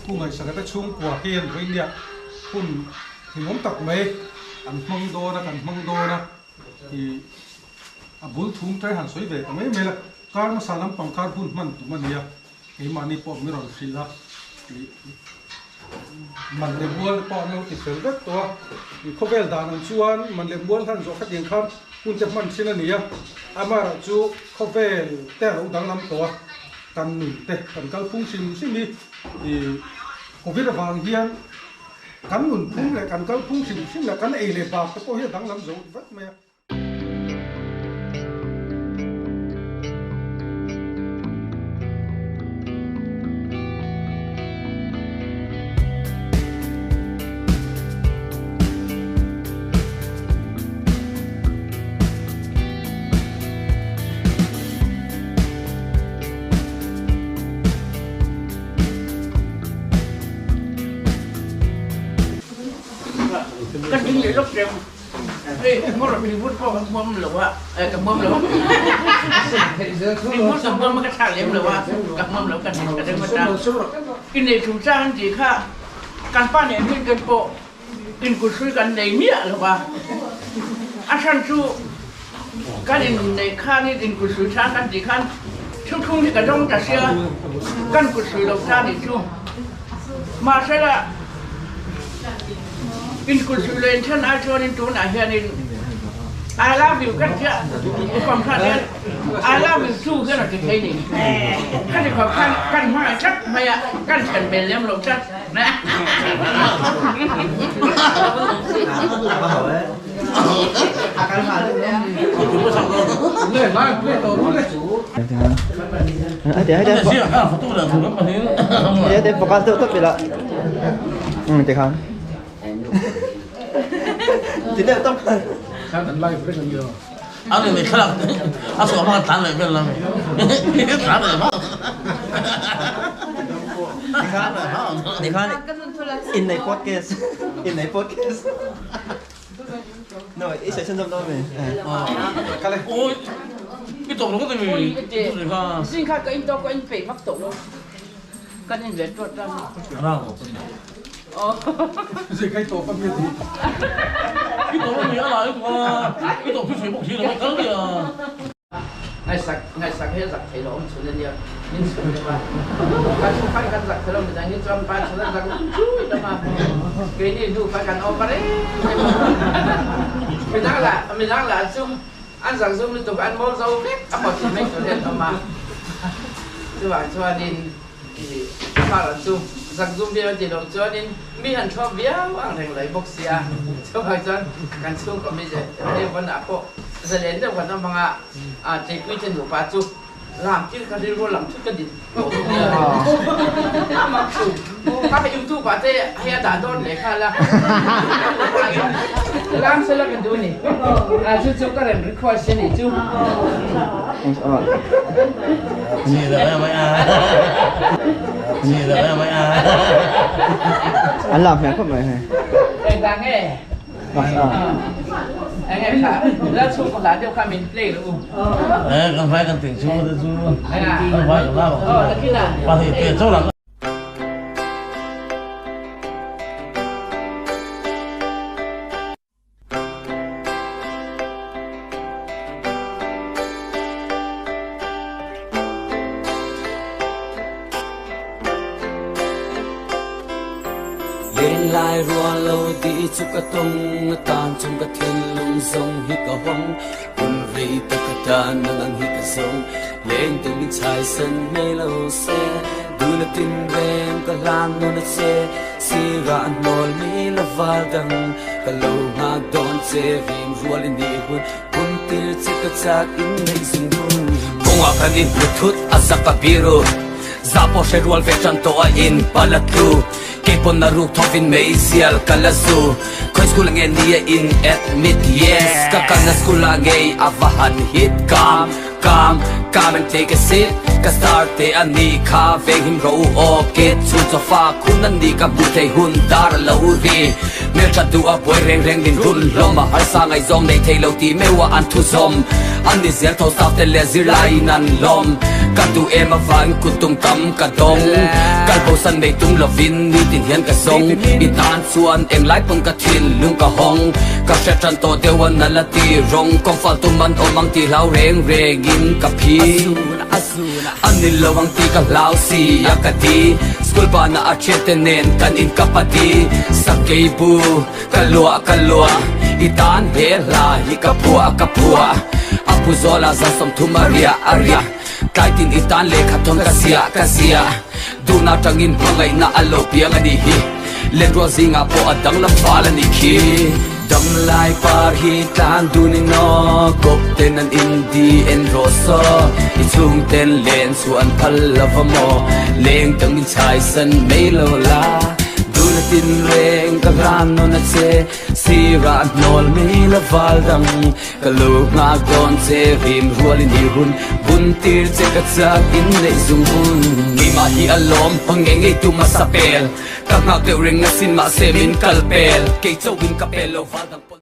Pu Ngaihsaka te chhungkua hian vawinia hun hlimawm tak mai an hmang dawn a, kan hmang dawn a, ih a bul thum te han sawi ve ta mai mai la, kar hmasa lampang kar hun hman tum a nia, keimahni pawh min rawn hrilh a, ih man leh mual te pawh an lo ti fel vek tawh a, ih khawvel dan ang chuan man leh mual hlan zawh khatiang khan hun te hman thin a ni a, amaherawhchu khawvel te a lo danglam tawh a. Kan nun te kan kal phung hrim hrim hi i Covid avang hian kan nun phung leh kan kal phung hrim hrim leh kan ei leh bak te pawh hi a danglam zo vek mai a. Kan ding leh lawk reng. Hei hmawr mihmur pawh ka hmuam lo a, eh ka hmuam lo. Mihmur ka hmuam a ka thlak lem lo a, ka hmuam lo ka ka reng a ta. Innei chung chang an tih kha kan pa nen hian kan pawh Inkutsui kan nei miah lo a, a hran chu kan inneih khanin inkutsui chang kan tih khan thuthlung hi ka dawng ta sia, kan kutsui lo ta nih chu. Mahsela inkutsui leh inthen ai chuanin tunah hianin I love you kan tia upam khan hian I love you too hian a ti thei ni. Khati khawp khan kan hmangaih tlat mai a, kan then hmel lem lo tlat. Innei podcast innei podcast no i sawi chhunzawm dawn mi Zing kha ka in tawk ka in peih vak tawh lo kan in ve tuat ram. Ngaihsak ngaihsak hi a zak thei lo awm chhun a nia min chhun deuh a kan chhungfai kan zak thei lo midang hi chuan pa chhun an zak lung chui deuh a keini hnu kha kan awm va reng reng a midang lah midang lah chu an zak zum lutuk an mawl zo vek a maw tih mai tur hi an awm a chuvang chuanin Fara chu zakzum viau a ti loh chuanin mi han thlawp viau ang reng laih bawk sia. Chuvang chuan kan chhungkaw mi zeh vawnah pawh zalen deuh kan awm ang a, a tleipui te nupa chu lam thil ka rilru lam thut ka din tawh bawk nia. A mak chu ka youtube ah te hei a dah dawn leh nghal a, lam sela ka duh a ni. Chu chu ka rawn request a nih chu. An lam hmel khawp mai hei. Engvang nge? Enge kha la chhungkaw hla deuh kha min play lo u. Kan vai kan ting chu te chu. Kan vai kan la pa hi te cho lang. Lenlai rual lo ti chu ka tong tan chung ka thinlung zong hi ka hong hun rei tak ka tan nang ang hi ka zong leng te min chai san mai lo se du na tin reng ka hlan nun a che Sirah a hnawl mi la val dang ka lo nghak dawn che ring rual i nih hun hun tir che ka chak in neih zung hun. Kawngah kan inhmu thut a zak a biru zah pawh hre rual ve tan tawh a in pal a tlu kei pawn a ruk thawvin meizial ka la zu khawi school ah nge ni a in admit yes ka kalna school ah ngei a va han hit kam Kam, kam and take a seat Ka star te a ni kha venghim rawh u aw Ke chhun chaw fa khun a ni ka hmuh thei hun dar a lo ri Hmeltha duh a buai reng reng min run hlawm a harsa ngaihzawng nei thei lo tih meuh a an thu zawm An ni zel tho staff te leh zirlaiin an lawm. Ka duh em avangin kut tum tam ka dawng. Kal bosan nei tum lovin nitin hian ka zawng. I tan chuan englai pawn ka thinlung ka hawng. Ka hre tan tawh deuh a nala ti rawng. Kawng fal tum an awm ang tih hlau reng rengin ka phi. A ni lo ang tih ka hlau si a ka ti. School banah a thiante nen kan inkap a ti. Sakei bu ka luah ka luah. I tan he hla hi ka phuah ka phuah. A pu zawlah zan 30 a riah a riah. Tlai tin i tan lehkha thawn ka ziah ka ziah. Duhna atangin hmangaihna a lo piang a nih hi. Lenrual zingah pawh a danglam fal a nih khi. Damlai par hi tlan dun in aw, kawp ten an in di en rawh saw. I chhung ten len chu an phal lo va maw, leng dang in chhai san mai lo la. Dun a tin reng ka hlan nawn a che, sirah hnawl mai la val dang. Ka lu nghak dawn che rim rualin i hun bun tir che ka chak in neih zung hun. Keimah hi a lawm hmang ngei ngei tum a sa pel. Ka nghak deuh reng asin mahse min kal pel. Kei chauhin ka pel lo val dang pawn.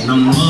Nangmah.